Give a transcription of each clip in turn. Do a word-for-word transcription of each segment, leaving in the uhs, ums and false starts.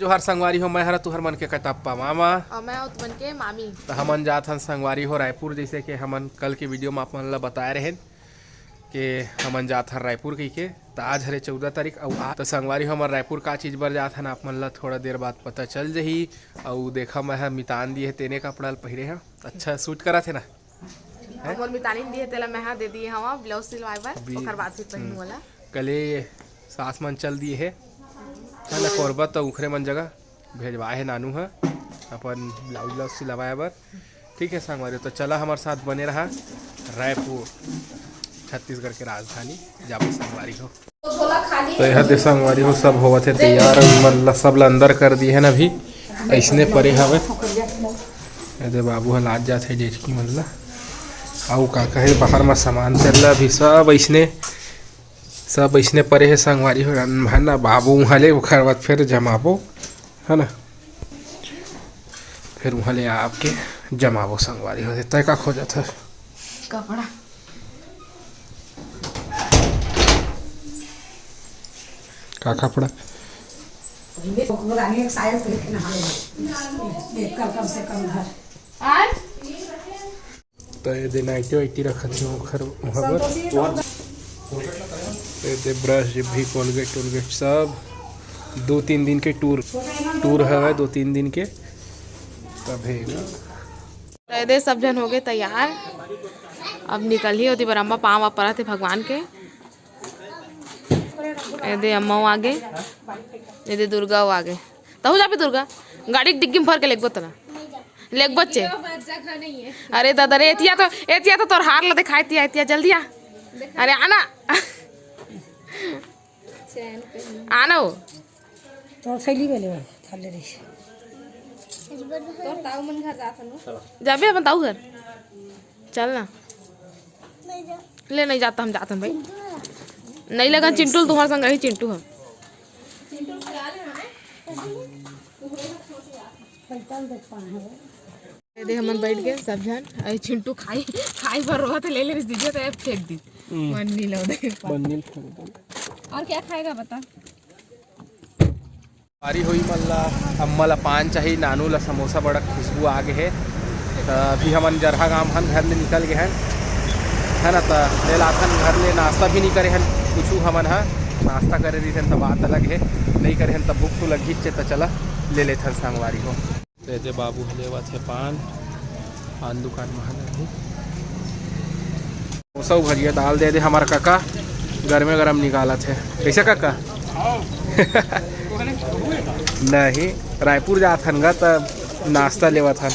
जोहार संगवारी हो, मैं हरा तुहर मन के कटप्पा मामा। और मैं हूँ तुमन के मामी। तो हमन जात हन संगवारी हो रायपुर, जैसे कि हमन कल के वीडियो में आप मन ला बताए रहेन कि हमन जात हन रायपुर कहिके। तो आज हरे चौदह तारीख, अउ आज तो संगवारी हो हमन रायपुर का चीज बर जात हन, आप मन ला थोड़ा देर बाद पता चल जही। अउ देखा, मैं ह मितान दिए हे, तेने कपड़ा ल पहिरे ह, अच्छा सूट करत हे ना। हैं? मोर मितानी दिए, तेला मैं हा दे दिए हवा ब्लाउज सिलवाए बर, बी-, ओकर बाद फिर पहिनू हम्म। वाला। कले सास मन चल दिए हे, है ना, कोरबा, तो उखरे मन जगह भेजवाए हे नानू ह अपन ब्लाउज, ब्लाउज सिलवाए बर। ठीक है संगवारी, तो चला हमर साथ बने रहा। रायपुर, छत्तीसगढ़ के राजधानी, जाबो संगवारी हो। तो यह दे संगवारी हो, सब होवत हे तैयार, अउ मन ला, सब ला अंदर कर दिए हे ना अभी, ऐसने परे हवे। ये दे बाबू ह लात जात हे जेठकी मन ला, अउ का कहे बाहर में सामान चल रहा अभी, सब ऐसने, सब ऐसने परे हे संगवारी हो। रंधन ना बाबू उहाँ ले ओखर बाद फिर जमाबो, है ना, फिर उहाँ ले आपके जमाबो संगवारी हो। तय का खोजत हस? कपड़ा। का कपड़ा? पहले तो रानी एक साया पहन के नहा ले। देख कर कम से कम घर। आज? तो ये दे नाइटी वाइटी रखत हे ओखर उहाँ बर। संतोषी तो ये दे ब्रश, जिभी, कोलगेट, टोलगेट सब दो तीन दिन के टूर, टूर हवय दो तीन दिन के, तब हे ना। तो ये दे सब झन हो गए तैयार, अब निकल ही होती बरम्बा पाँव आप परत हे भगवान के। ये दे अम्मा आगे, ये दे दुर्गा आगे। तहू जाबे दुर्गा, गाड़ी के डिग्गी में भर के लेगबो तना। लेगबो चे। अरे दादा रे, एतिया तो, एतिया तो तोर हार ला दिखाई, एतिया, एतिया, जल्दी आ। अरे आना। आना हो। तोर थैली में ले, थैली दे। तोर ताऊ मन घर जात हन। जाबे अपन ताऊ घर। चल ना। ले, नहीं जाता, हम जात हन भाई। नहीं लगन चिंटू ल, तुम्हारे संग रही चिंटू हम। ये दे हमन बैठ गए सब झन। अरे चिंटू खाई, खाई भर रोत हे, ले ले दीजिए तो फेंक दी। हम्म। मन नहीं लो दे। मन नहीं फेंक दो। और क्या खाएगा बता? संगवारी हो, ई मन ला, अम्मा ला पान चाही, नानू ला समोसा बड़ा खुशबू आ गे हे। त अभी हमन जरहा गांव हन, घर ले निकल गे हन, है ना। त ले लाथन घर ले, नाश्ता भी नहीं करे हन कुछू हमन ह। नाश्ता करे रहिथन त बात अलग हे, नहीं करे हन त भूख तो लगही चे। त चला ले लेथन संगवारी हो। तो ये दे बाबू ह लेवत हे पान, पान दुकान में हन अभी। समोसा भजिया डाल दे दे हमार काका, गरमे गरम निकालत हे। कैसे काका? नहीं, रायपुर जात हन गा, त नाश्ता लेवत हन।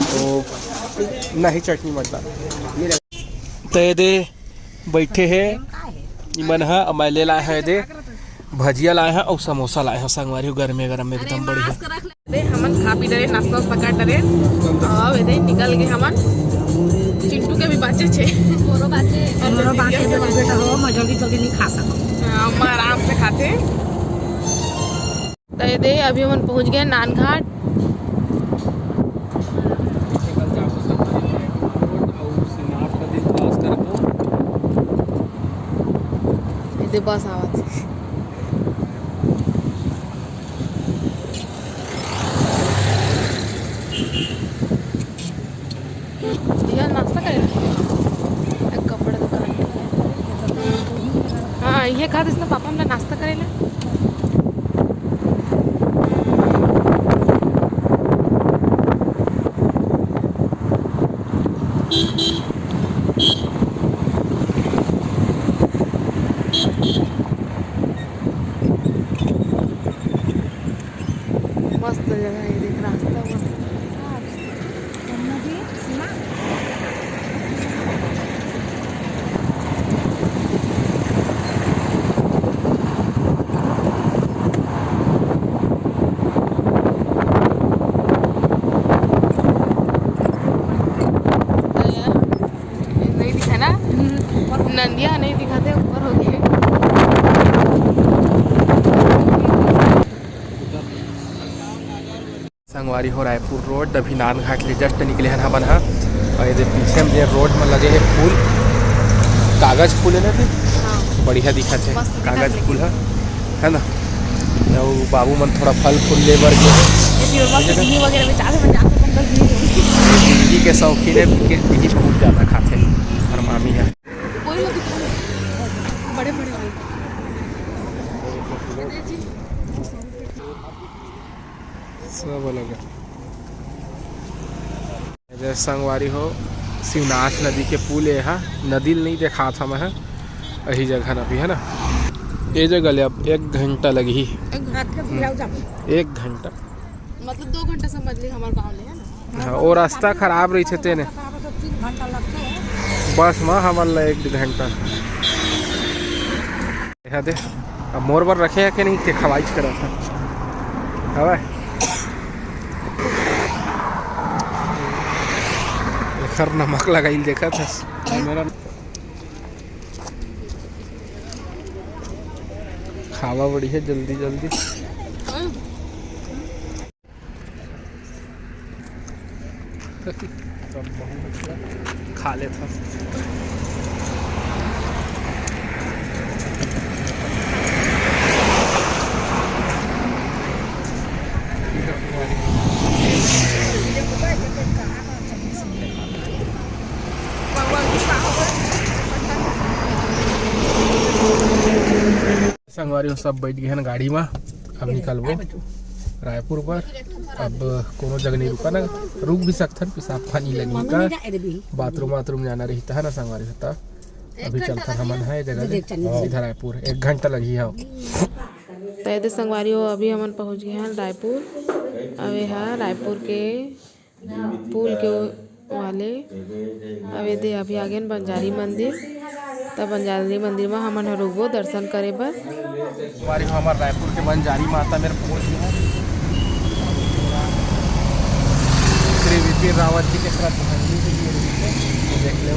तो नहीं, चटनी मत डाल। तो ये दे बैठे हे इमन ह, अब मैं ले लाए हंव ये दे भजिया लाए हंव अउ समोसा लाए हंव संगवारी हो, गरमे गरम एकदम बढ़िया। दे हमन खा पी डरे, नाश्ता वास्ता कर डरे, अब ये दे निकल गए हमन। चिंटू के भी बाचे छे, मोरो बाचे। हमरो बाचे तो बेटा हो, मैं जल्दी जल्दी नहीं खा सकूं। हाँ, अम्मा आराम से खाथे। तो ये दे अभी हमन पहुंच गए नानघाट। ये दे बस आवत हे। भैया नाश्ता करे ला? एक कपड़ा दुकान। हाँ, ये कहा इसने पापा हमने नाश्ता करे ला। मस्त जगह है, देख रास्ता मस्त है। नहीं दिखा ना, नंदिया नहीं दिखाते, ऊपर हो गए। संगवारी हो, रायपुर रोड, अभी नानघाट ले just निकले हन हमन ह। और ये दे पीछे में जे रोड में लगे हे फूल, कागज फूल है ना, दे हाँ। बढ़िया दिखत हे मस्त दिखत कागज हे। फूल ह। है ना। अउ बाबू मन थोड़ा फल फूल ले बर गे हे। ये भी होगा कि बिही वगैरह में चार बजे आके अपन लोग बिही होगी। बिही के शौकीन हे, बिही, बिही बहुत ज़्यादा खाथे हर मामी ह। कोई लोग इतना बड़े बड़े वाले। सब अलग है। ए दे संगवारी हो, शिवनाथ नदी के पुल ए हा, नदी ल नइ देखात हवं मैं ह, एही जगह न अभी, है ना। ए जगह ले अब एक घंटा लगही। एक घंटा। हम्म। एक घंटा। मतलब दो घंटा समझ ली हमारे गाँव ले, है ना? हाँ, वो रास्ता खराब रहिथे तेने। तीन घंटा लगथे। बस म हमन ला एक घंटा। एहा दे, अब मोर बर रखे हे के नहीं, ते खवाइच करत हे। हवय। एखर नमक लगाइल देखत हस। खावा बढ़िया जल्दी जल्दी। सब बहुत अच्छा खा लेथन। संगवारी हो, सब बैठ गए हैं गाड़ी में, अब निकलबो रायपुर पर। अब कोनो जगह नहीं रुका ना, रुक भी सकथन, पेशाब पानी लगी का, बाथरूम वाथरूम जाना रही त, है ना संगवारी हो। त अभी चलथन हमन है जगह ले सीधा रायपुर, एक घंटा लगी है। त एदे संगवारी हो, अभी हमन पहुंच गए हैं रायपुर। अब ये हा रायपुर के पुल के ओ-, वाले। अब एदे अभी आगे न बंजारी मंदिर, त बंजारी मंदिर म हमन ह रुकबो दर्शन करे बर। हमारी, हमार रायपुर के बंजारी माता मेर पहुंच गए हैं। श्री विपिन रावत जी के श्रद्धांजलि के लिए देख ले,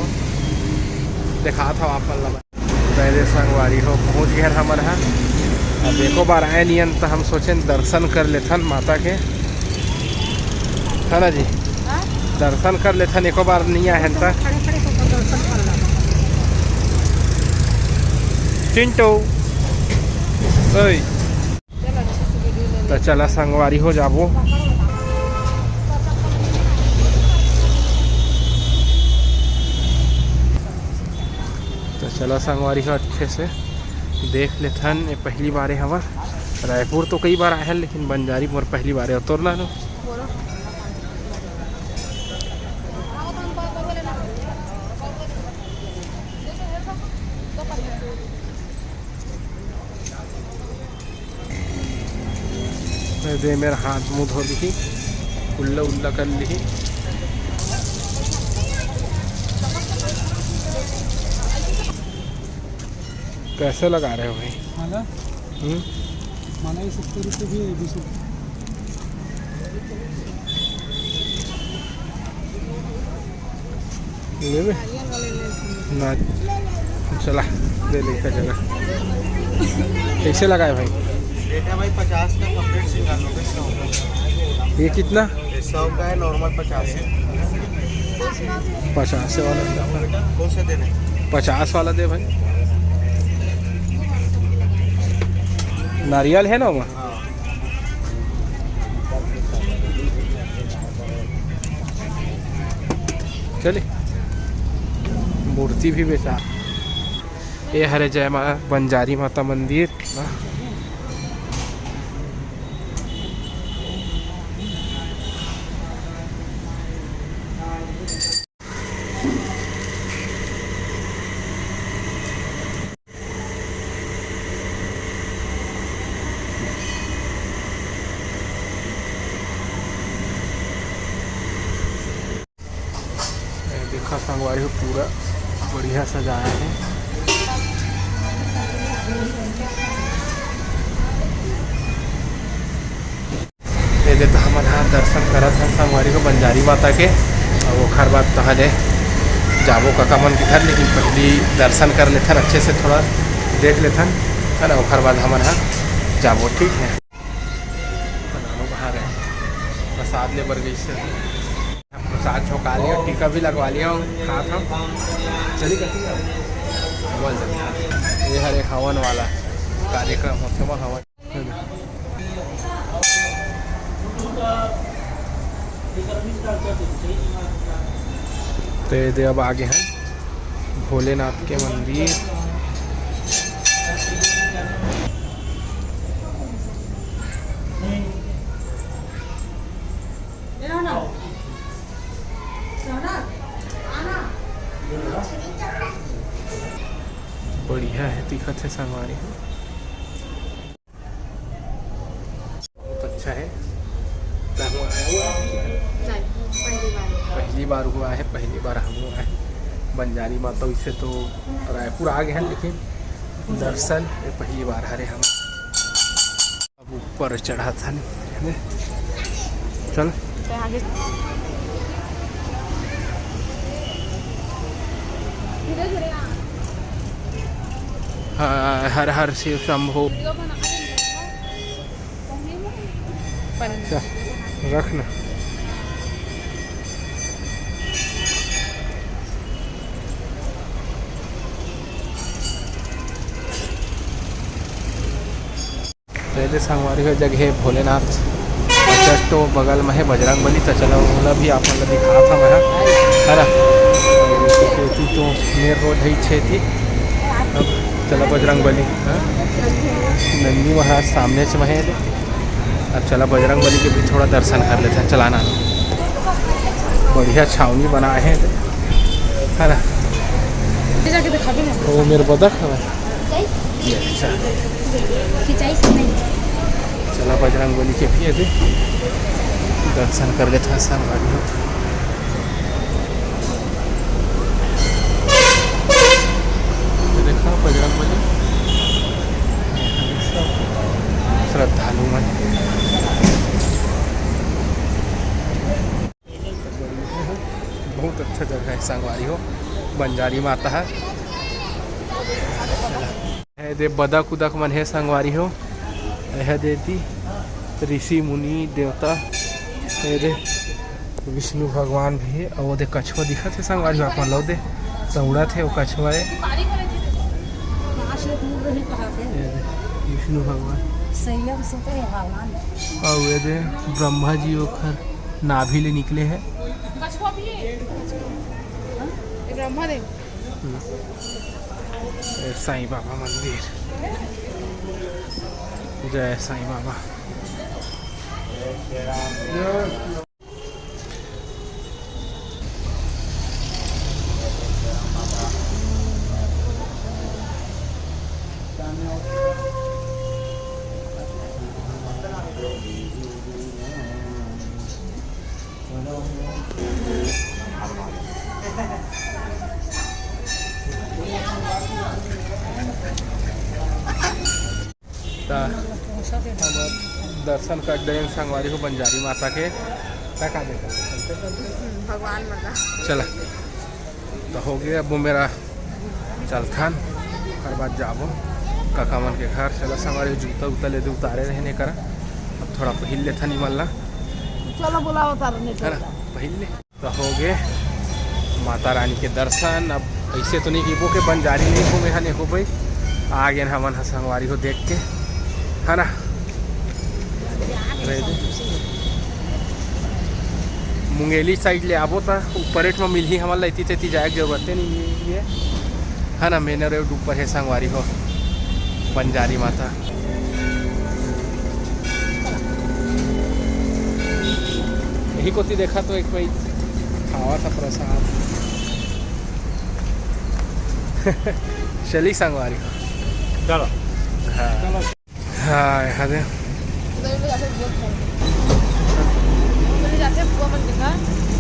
दिखात हव आप मन ला। पहले संगवारी हो पहुंच गए हमन ह। अब एको बार आए नियन त हम सोचेन दर्शन कर लेथन माता के, है ना जी? हाँ? दर्शन कर लेथन, एको बार नहीं आए हन त। खड़े खड़े होकर दर्शन कर लेना। चिंटू, ओए। त चला संगवारी हो जाबो। त चला संगवारी हो अच्छे से देख लेथन। ये पहली बार हवा रायपुर, तो कई बार आए हन लेकिन बंजारी मोर पहली बार है। तोर ला लो। दे मेरा हाथ मुंह धो लिही, उल्ला उल्ला कर लिही। कैसे लगा रहे हो भाई? माला? हम्म? माला ये सत्तर रुपये भी है, बीस रुपये। लेबे? ना, चला, दे ले का जगह। कैसे लगा है भाई? बेटा भाई, पचास का complete सिंगल हो गया, सौ का। ये कितना? ये सौ का है, नॉर्मल पचास है। पचास वाला। कौन सा देना है? पचास वाला दे भाई। नारियल है ना वो? हाँ। चले, मूर्ति भी बेचा। ये हरे जय माँ बंजारी माता मंदिर। देखा संगवारी हो, पूरा बढ़िया सजाया है। ये दे तो हमन ह दर्शन करत हन संगवारी हो बंजारी माता के, अउ ओखर बाद तहाँ ले जाबो कका मन के घर, लेकिन पहली दर्शन कर लेथन अच्छे से, थोड़ा देख लेथन, है ना, ओखर बाद हमन ह जाबो, ठीक है। नानू कहाँ गए? प्रसाद ले बर गइस। प्रसाद झोंका लिया, टीका भी लगवा लिया, खात हन। चली कथी का? बोल दे। ये हरे हवन वाला। कार्यक्रम होथे वहाँ। तो ये दे अब आगे हैं भोलेनाथ के मंदिर। बढ़िया है, दिखत है संगवारी हो। बहुत अच्छा है। तो हम आए हुए हैं। नहीं, पहली बार। पहली बार हुआ है, पहली बार हम हुआ है। बंजारी माता वैसे तो रायपुर आ गए हैं, लेकिन दर्शन ये पहली बार हरे हम। अब ऊपर चढ़ा था नहीं। चल। तो आगे। हाँ, हर हर शिव शंभो। चल, रख ना। तो ये दे संगवारी हो जगह भोलेनाथ, और just तो बगल में है बजरंग बली। तो चलो ओला भी आप मन ला दिखात हँव मैं, है ना। एती तो मेन रोड है छेती। अब चला बजरंग बली, हाँ? नंदी महाराज सामने से में है। अब चला बजरंग बली के भी थोड़ा दर्शन कर लेते हैं। चलाना बढ़िया छावनी बना है, है ना। ये जाके दिखा भी नहीं। वो मेरे बदक है। ये अच्छा। खिंचाई से नहीं। चला बजरंग बली के भी अभी दर्शन कर लेते हैं संगवारी हो। ये देखा बजरंग बली, सब श्रद्धालु मन। बहुत अच्छा जगह है संगवारी हो, बंजारी माता है। है दे बदक उदक मन है संगवारी हो, है देती ऋषि मुनि देवता, है दे विष्णु भगवान भी है। और वो दे कछुआ दिखत है संगवारी हो, आप मन ला दे दौड़त है वो कछुआ है। ये दे विष्णु भगवान। और ये दे ब्रह्मा जी ओखर नाभि ले निकले है। कछुआ भी है। हाँ? ये ब्रह्मा देव। हम्म। ये साईं बाबा मंदिर। जय साईं बाबा। त हमर दर्शन कर देन संगवारी हो बंजारी माता के। का का देखा? हम्म, भगवान माता। चला, तो हो गया अब वो मेरा चलथन, हर बात जाबो काका मन के घर। चला संगवारी हो, जूता उता ले दे उतारे रहने करा, अब थोड़ा पहिर लेथन इमन ला। चलो बुलाओ उतारने है ना, चलता। पहिर ले। तो हो गए माता रानी के दर्शन। अब ऐसे तो नहीं कीबो के बंजारी नहीं घूमे हन एको भाई, आ गए हमन ह संगवारी हो देख के, है ना। मुंगेली साइड ले आबो त ऊपरेट में मिलही हमन ला, इति तेती जाए के जरूरत नहीं है, है ना। मेन रोड ऊपर है संगवारी हो बंजारी माता। यही कोती देखा तो एक भाई खावा था प्रसाद। चली संगवारी हो। चलो। हाँ। चलो। हाँ, यहाँ दे।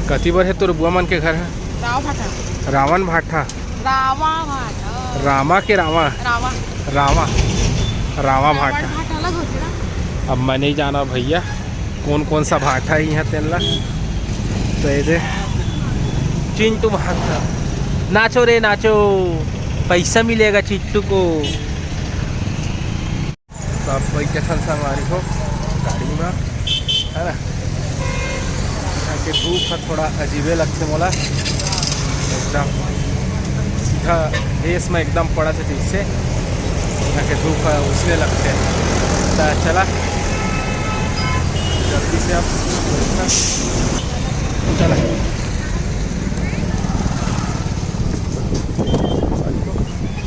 कति बर है तोर बुआ मन के घर है? राव भाटा। रावण भाटा। रावा भाटा। रामा के रावा। रावा। रावा। रावा रावण भाटा। भाटा अलग होथे ना। अब मैं नहीं जाना भैया, कौन कौन सा भाटा है यहाँ तेन ला। तो ये दे चिंटू भाटा, नाचो रे नाचो, पैसा मिलेगा चिट्टू को। तो आप बैठे थन संगवारी हो गाड़ी में, है ना। यहाँ के धूप ह थोड़ा अजीबे लगथे मोला, एकदम सीधा देश में एकदम पड़ा थे जैसे। यहाँ के धूप ह उसने लगथे। त चला जल्दी से अब चला।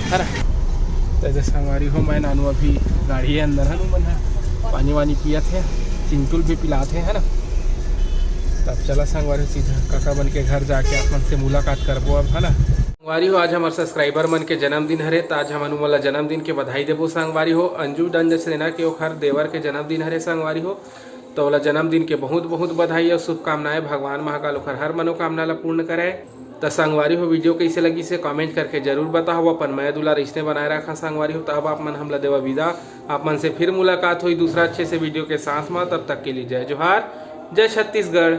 है ना? त जैसे संगवारी हो, मैं नानू अभी गाड़ी के अंदर हन, उमन ह पानी वानी पियत हे, चिंटुल भी पिलात हे, है ना? तब चला संगवारी हो, सीधा काका मन के घर जाके आप मन से मुलाकात करबो अब, है ना? संगवारी हो, आज हमर सब्सक्राइबर मन के जन्मदिन हरे, त आज हमन उमन ला जन्मदिन के बधाई देबो संगवारी हो। अंजू डंज सेना के ओखर देवर के जन्मदिन हरे संगवारी हो, त ओला जन्मदिन के बहुत बहुत बधाई अउ शुभकामनाएं। भगवान महाकाल ओखर हर मनोकामना ला पूर्ण करे। त संगवारी हो, वीडियो कैसे लगिस हे कमेंट करके जरूर बताओ। अपन मया दुलार इसने बनाए रखा संगवारी हो। त अब आप मन हमला देवा विदा, आप मन से फिर मुलाकात होई दूसरा अच्छे से वीडियो के साथ में। तब तक के लिए जय जोहार, जय छत्तीसगढ़।